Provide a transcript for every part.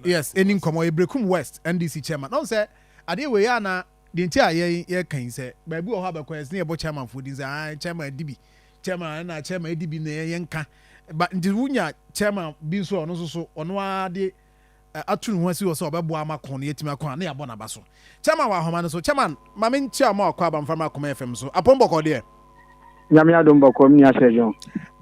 Yes, ɛni nkɔmmɔ yɛ Berekum West NDC chairman. Na sɛ adeɛ wei yɛ ana deɛ nti a yɛn yɛka yi sɛ baabi wɔ hɔ a bɛkɔ yɛsɛ yɛbɔ chairman foɔ din sɛ, ah, chairman di bi, chairman ɛna chairman di bi na yɛn nka ba. Nti wunya chairman bi nso a ɔno nso so ɔno ara de atu ne ho asi wɔ sɛ ɔbɛboa ama kɔn no yɛtumi akɔ a ne yɛabɔ n'aba so. Chairman wɔ ahoma no so. Chairman, maame nkyia ma ɔkɔ abamfra Akoma FM so apɔn bɔkɔ deɛ. Nyame adom, bɔkɔ mu ni asɛ John.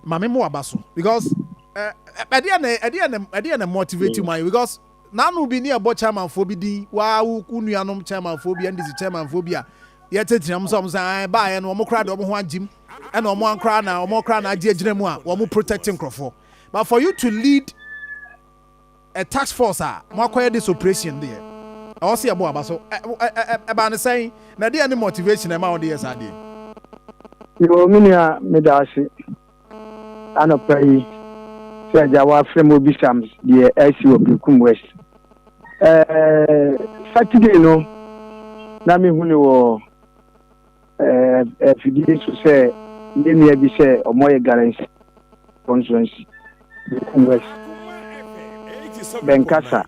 Maame mo aba so because ɛdeɛ na motivate mu ayɛ because n'ano bi ne ɛbɔ chairman foɔ bi din waa wo nuanom chairman foɔ bi, NDC chairman foɔ bi a yɛtetena mu sɛ ɔmo sɛ ɛn baayɛ no, ɔmo kora de ɔmo ho agyim ɛna ɔmo ankora na ɔmo kora na agye agyina mu a ɔmo protect nkorɔfoɔ. But for you to lead a task force a mo akɔyɛ this operation deɛ, ɛwɔ sɛ yɛbɔ aba so. ɛ ɛ ɛ ɛbaa ne sɛn na ɛdeɛ ne motivation ɛma wɔde yɛ saa deɛ? Yo, me nua, meda ase anɔpa yi sɛ agya wafrɛ mu obisa m deɛ asi wɔ Berekum West. Saturday no na mehu ne wɔ afidie so sɛ ne nua bi sɛ ɔmɔyɛ galamsey constituency Berekum West bɛnkasa.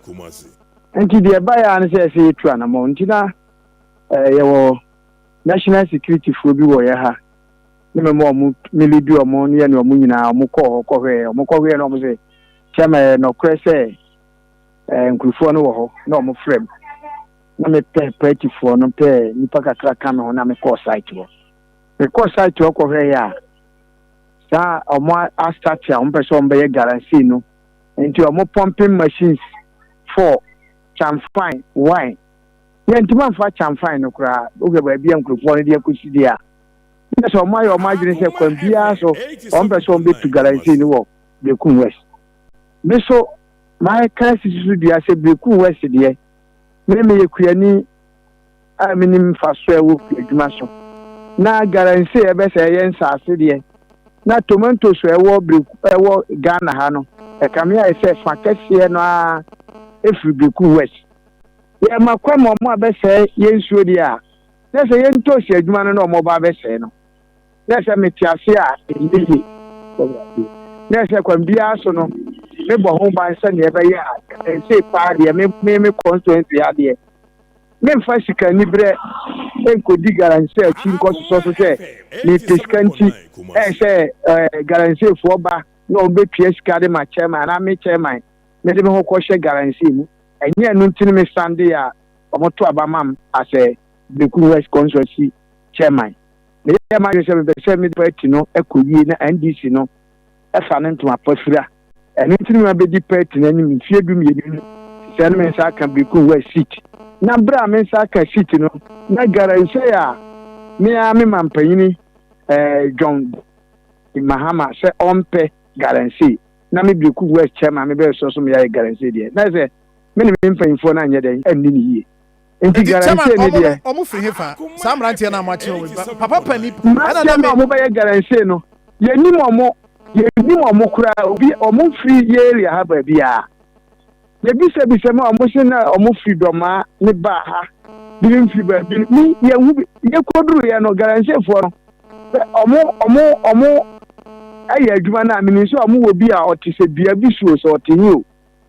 Nti deɛ ɛbaeɛ a ne sɛ ɛsɛ yɛtu anammɔ. Nti na yɛwɔ national security foɔ bi wɔ yɛ ha ne mɛma ɔmo milidi ɔmo ne yɛ ne ɔmo nyinaa. Ɔmo kɔɔ hɔ kɔhwɛɛ, ɔmo kɔhwɛɛ na ɔmo sɛ kyɛm ɛyɛ nɔkorɛ sɛ nkurufoɔ no wɔ hɔ. Na ɔmo frɛ m na mepɛ partyfoɔ no pɛ nipa kakra ka me ho na mekɔɔ site hɔ. Mekɔɔ site hɔ kɔhwɛɛ a saa ɔmo astart a ɔmo pɛ sɛ ɔmo bɛyɛ galamsey no. Nti ɔmo pumping machines for changfan wine, yɛntumi amfa changfan no koraa. Wohwɛ baabi a nkurofoɔ no de akɔsi deɛ a, na sɛ ɔmo ayɛ ɔmo adwene sɛ kwan biara so ɔmo pɛ sɛ ɔmo bɛtu galamsey no wɔ Berekum West. Me so maka sisi so dua sɛ Berekum West deɛ, me meyɛ kuani a menim mfaso a ɛwɔ adwuma so na galamsey ɛbɛsɛ ɛyɛ nsaase deɛ na tomatoes a ɛwɔ Berekum, ɛwɔ Ghana ha no, ɛkame ayɛ sɛ fa kɛseɛ no ara efiri Berekum West. Yɛma kwan ma ɔmo abɛsɛe yɛn nsuo deɛ a, na sɛ yɛn ntoosi adwuma no na ɔmo ba abɛsɛe no, na sɛ mete ase a ɛnyɛ yie, na sɛ kwan biara so no mebɔ ho ban sɛnea ɛbɛyɛ a galamsey paa deɛ, me constituency ha deɛ, memfa sikani berɛ nkɔdi galamsey akyi nkɔsosɔ so sɛ mepɛ sika. Nti ɛyɛ sɛ galamseyfoɔ ba na ɔmbɛtua sika de ma chairman anaa me chairman mede me ho kɔhyɛ galamsey mu. Ɛnyɛ ɛno nti no me sande a ɔmoto aba ma m asɛ Berekum West constituency chairman. Meyɛ ma adwene sɛ mepɛ sɛ mede party no ɛkɔ yie na NDC no ɛfa ne ntoma pa fira. Ɛno nti no mabɛdi party no anim mfeɛ 12 no sɛ no me nsa aka Berekum West seat. Na berɛ a me nsa aka seat no na galamsey a me a me ma mpanyini John Mahama sɛ ɔmpɛ galamsey na me Berekum West chairman mebɛyɛ sɔ so meyɛayɛ galamsey deɛ, na sɛ me ne me mpanyinfoɔ no anyɛ dɛn anni ne yie. Nti galamsey ne deɛ ɔmo firi hefa? Saa mmeranteɛ no a moakye wɔ papa pani ɛna na me ɔmo bɛyɛ galamsey no, yɛnim ɔmo, yɛnim ɔmo koraa. Obi ɔmo firi yɛ area ha baabi a yɛbisabisa mu a, ɔmo se na ɔmo firi Dɔmaa ne baa ha bi mfiri baabi mi yɛhu bi. Yɛkɔduru yɛ no, galamseyfoɔ no sɛ ɔmo ɛyɛ adwuma no a, menim sɛ ɔmo wɔ bi a ɔte sɛ dua bi so sɛ ɔte he o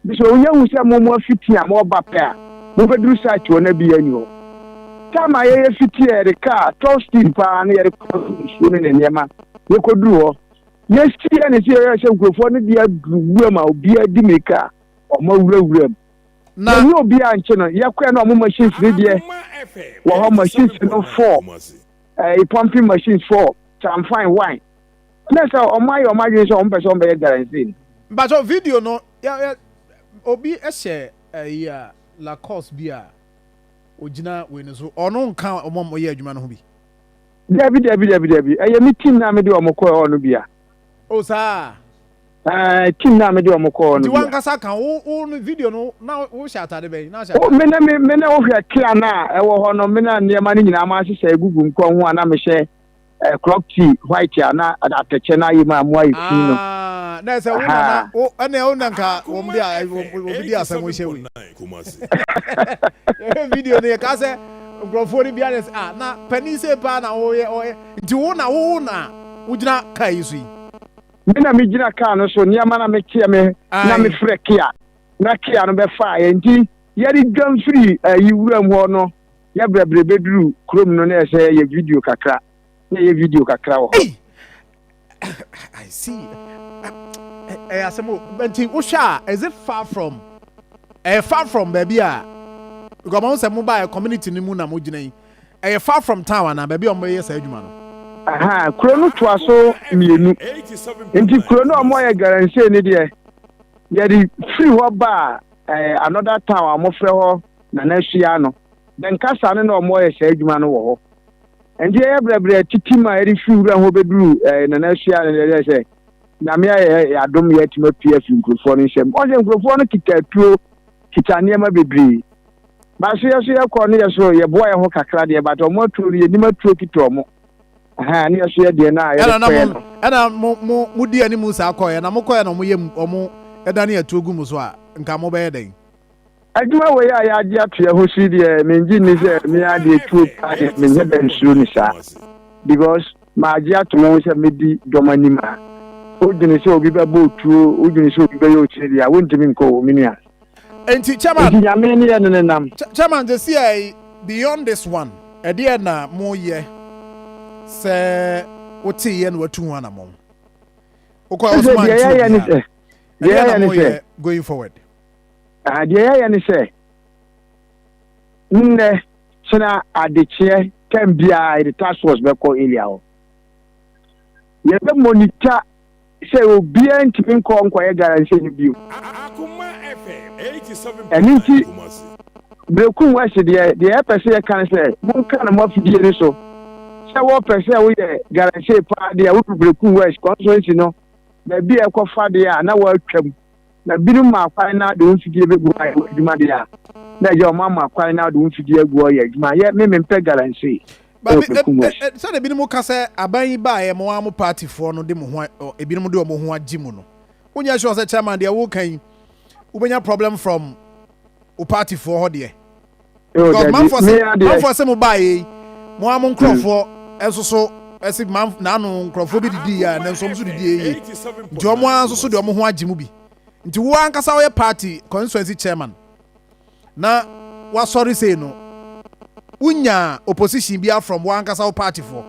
bi sɛ onya hu sɛ mo afiti a mo ɔba pɛ a mobɛduru site hɔ na bi ani hɔ. Time a yɛyɛ fiti a yɛde kaa top speed paa na yɛde kɔ nsuo no ne nneɛma, yɛkɔduru hɔ yɛsi yɛ ne sɛ yɛyɛ sɛ nkurɔfoɔ no de aduru wuram a obiara di mirika a ɔmo awurawura mu na yɛnyɛ obiara nkye no. Yɛkɔɛ na ɔmo machines no deɛ wɔ hɔ, machines no four, pumping machines four, changfan one, na sɛ ɔmo ayɛ ɔmo adwene sɛ ɔmo pɛ sɛ ɔmo bɛyɛ galamsey no. Mpakyɛw, video no yɛ obi hyɛ ɛyi a Lacoste bi a ogyina wei no so, ɔno nka ɔmo a ɔyɛ adwuma no ho bi? Dabi, dabi, dabi, dabi, ɛyɛ me team na mede ɔmo kɔɔ hɔ no bia. O saa? Team na mede ɔmo kɔɔ nti no bia. Wankasa ka wo no video no na wohyɛ atade bɛyi na wohyɛ O atade me ne me ne wohwɛ kia na ɛwɔ hɔ no, me na nneɛma no nyinaa ma ahyehyɛ egugu nkɔn ho a na mehyɛ clock tee white a na atɛkyɛ na ayɛ mu a mo ayɛ fi no. Ah, na ɛsɛ wo nana wo ɛnna wo nanka wɔn de a wɔn bi di asɛm hyɛ wei. Yɛhwɛ video no, yɛka sɛ nkurɔfoɔ no bi ayɛ sɛ, ah, na panin se paa na wɔyɛ ɔyɛ. Nti wo na wogyina kaa yi so yi? Me na megyina kaa no so, nneɛma na meteɛ me na mefrɛ kia. Na Kia no bɛfaa yɛn nti yɛredwan firi ayi wuram hɔ no, yɛbrɛbrɛ bɛduru kurom no na ɛsɛ yɛ video kakra, na yɛ video kakra wɔ hɔ. Ei! I see. Ɛyɛ asɛm o. Nti wohwɛ a, is it far from, ɛyɛ far from baabi a, because mo sɛ mo ba community no mu na mo gyina yi, ɛyɛ far from town anaa baabi a wɔn bɛyɛ saa adwuma no? Aha, kuro no toa so mmienu. Nti kuro no a wɔyɛ galamsey no deɛ, yɛde firi hɔ baa eh, another town a wɔfrɛ hɔ Nana Asua no. Bɛnkasa no na wɔyɛ saa adwuma no wɔ hɔ. Nti yɛyɛ brɛbrɛ titi ma yɛde firi wura hɔ bɛduru eh, Nana Asua no deɛ sɛ Nyame ayɛ yɛ adom yɛatumi apue afiri nkurɔfoɔ no nsam. Wɔn sɛ nkurɔfoɔ no kita atuo, kita nneɛma bebree. Baso yɛ so yɛkɔ no yɛ so yɛboa yɛn ho kakra deɛ, but wɔn atuo no yɛnim atuo kita wɔn. Ɛhɛn, ne yɛ so yɛ deɛ no a yɛde kɔɛ no. Ɛna mo mo mo di anim saa kɔɛ na mo kɔɛ na wɔn yɛ wɔn ɛdane atuo gu mo so a, nka mo bɛyɛ dɛn? Adwuma wei a yɛagye ato yɛn ho so yi deɛ, mengye nni sɛ me ara deɛ tuo paa deɛ menyɛ dɛ nsuro no saa because magye ato me ho sɛ mɛdi dɔm anim a, wodwene sɛ obi bɛbɔ wo tuo, wodwene sɛ obi bɛyɛ wo tiri deɛ a, wontumi nkɔ o, me nua. Enti chairman. Enti Nyame ne yɛne no nam. Chairman sɛsiɛ beyond this one ɛdeɛn na moyɛ sɛ woteeɛ na watu ho anamɔn? Wokɔ a Sɛ wosoma deɛ nti yɛyɛ ne obiara. sɛ, deɛ Ɛdeɛn na yɛyɛ ne sɛ, moyɛ going forward? Ah, deɛ yɛyɛ ne sɛ, nnɛ, kyena, adekyeɛ, tɛm biara yɛde task force bɛkɔ area hɔ. Yɛbɛ monitor sɛ obiara ntumi nkɔ nkɔyɛ galamsey no bio. Ɛno nti, Berekum West deɛ, deɛ yɛpɛ sɛ yɛka ne sɛ, monka no mo afidie no so sɛ wɔpɛ sɛ woyɛ galamsey paa deɛ, wodu Berekum West constituency no baabi a ɛkɔfa deɛ a na wɔatwam. Na binom ma kwan na de wo mfidie bɛgu hɔ ayɛ w'adwuma deɛ a, na agya wɔn ama kwan na de wo mfidie agu hɔ yɛ adwuma. Yɛ me mempɛ galamsey Ba wɔ bi, Berekum West. Sɛdeɛ ebinom ka sɛ aban yi baeɛ mo ara mo partyfoɔ no de mo ho, ebinom de wɔn ho agye mu no, wonyɛ sure sɛ chairman deɛ woreka yi wobɛnya problem from wo partyfoɔ hɔ deɛ? Oh, Because dabi, manfoɔ me se, ara deɛ. manfoɔ se mo baeɛ yi, mo ara mo nkorɔfoɔ nso so ɛse man, n'ano nkorɔfoɔ bi didii a, ɛnɛ nso wɔn nso didi yie. Nti wɔn ara nso so de wɔn ho agye mu bi. Nti wo ankasa woyɛ party constituency chairman na wasɔre sei no, wonyaa opposition biara from wo ankasa wo party foɔ?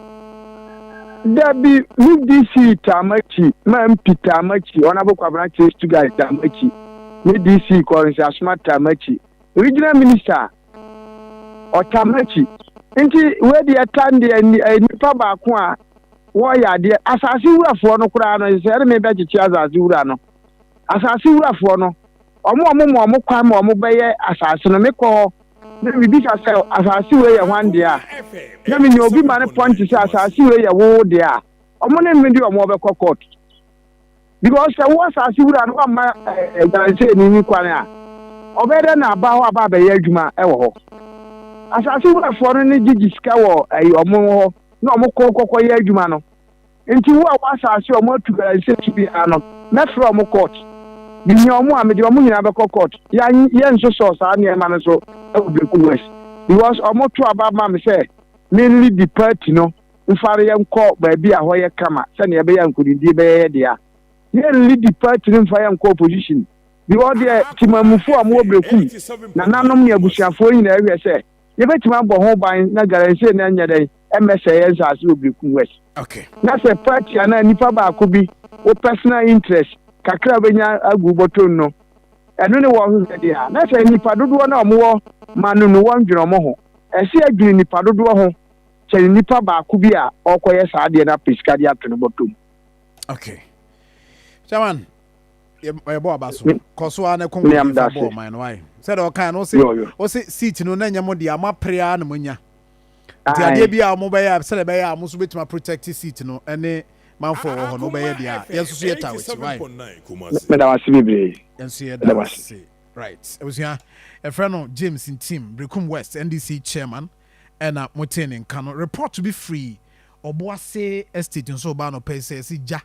Dabi, me DC taa m'akyi, ma MP taa m'akyi, Honourable Kwabena Kyei Stuttgart taa m'akyi, me DC Collins Asoma taa m'akyi, Regional Minister ɔtaa m'akyi. Nti wei deɛ tan deɛ ɛyɛ nipa baako a wɔreyɛ adeɛ. Asase wurafoɔ no koraa no, sɛ ɛne me bɛkyekye asase wura no. Asase wurafoɔ no, wɔn a wɔma wɔn kwan ma wɔbɛyɛ asase no, mekɔ hɔ na mebisa sɛ asase wei yɛ hwan dea? Na menya obi ma no pɔnkye sɛ asase wei yɛ wo dea a, wɔn ne me de wɔn bɛkɔ court. Because sɛ wo asase wura no wamma galamsey ni kwan a, ɔbɛyɛ dɛ na aba hɔ aba abɛyɛ adwuma wɔ hɔ. Asase wurafoɔ no ne gyegye sika wɔ wɔn hɔ na wɔn kɔ kɔkɔyɛ adwuma no. Nti wo a w'asase a wɔatu galamsey so biara no, mɛfrɛ wɔn court. Mehia wɔn a, mede wɔn nyinaa bɛkɔ court. Yɛn yɛnsosɔ saa nneɛma no so wɔ Berekum West. Because wɔto aba ma me sɛ me lead party no mfa no yɛnkɔ baabi a hɔ yɛ kama sɛnea ɛbɛyɛ a nkonimdie bɛyɛ yɛ dea. Yɛn lead party no mfa yɛnkɔ opposition. Because deɛ Temanmufoɔ a wɔwɔ Berekum, nananom ne abusuafoɔ nyinaa hwɛ sɛ yɛbɛtumi abɔ ho ban na galamsey no nyɛ dɛn mmɛsɛe yɛn nsase wɔ Berekum West. Okay. Na sɛ party anaa nipa baako bi wo personal interest kakra a wobɛnya agu wo bɔtɔm no, ɛno ne wɔhwehwɛ deɛ a, na sɛ nnipa dodoɔ no a wɔwɔ ma no no wɔndwene wɔn ho. Ɛsɛ yɛdwene nnipa dodoɔ ho kyɛne nipa baako bi a ɔrekɔyɛ saa adeɛ no apɛ sika de ato ne bɔtɔm. Okay. Chairman, yɛbɔ aba so kɔ so ara na kɔnkɔn fa bɔ ɔman no wae sɛdeɛ ɔkae no ɔse ɔse seat no na ɛnyɛ mo deɛ moapere ara na moanya nti adeɛ bi a mobɛyɛ a sɛdeɛ ɛbɛyɛ a mo nso bɛtumi aprotect seat no ɛne manfoɔ wɔ hɔ no wobɛyɛ deɛ a yɛn nso so yɛta w'akyi wae. Meda wase bebree. Yɛn nso yɛda ase. Right. Abusua, yɛfrɛ no James Ntim, Berekum West NDC chairman ɛna motee ne nka no. Report bi firi Ɔboase Estate nso reba anɔpa yi sɛ yɛse gya.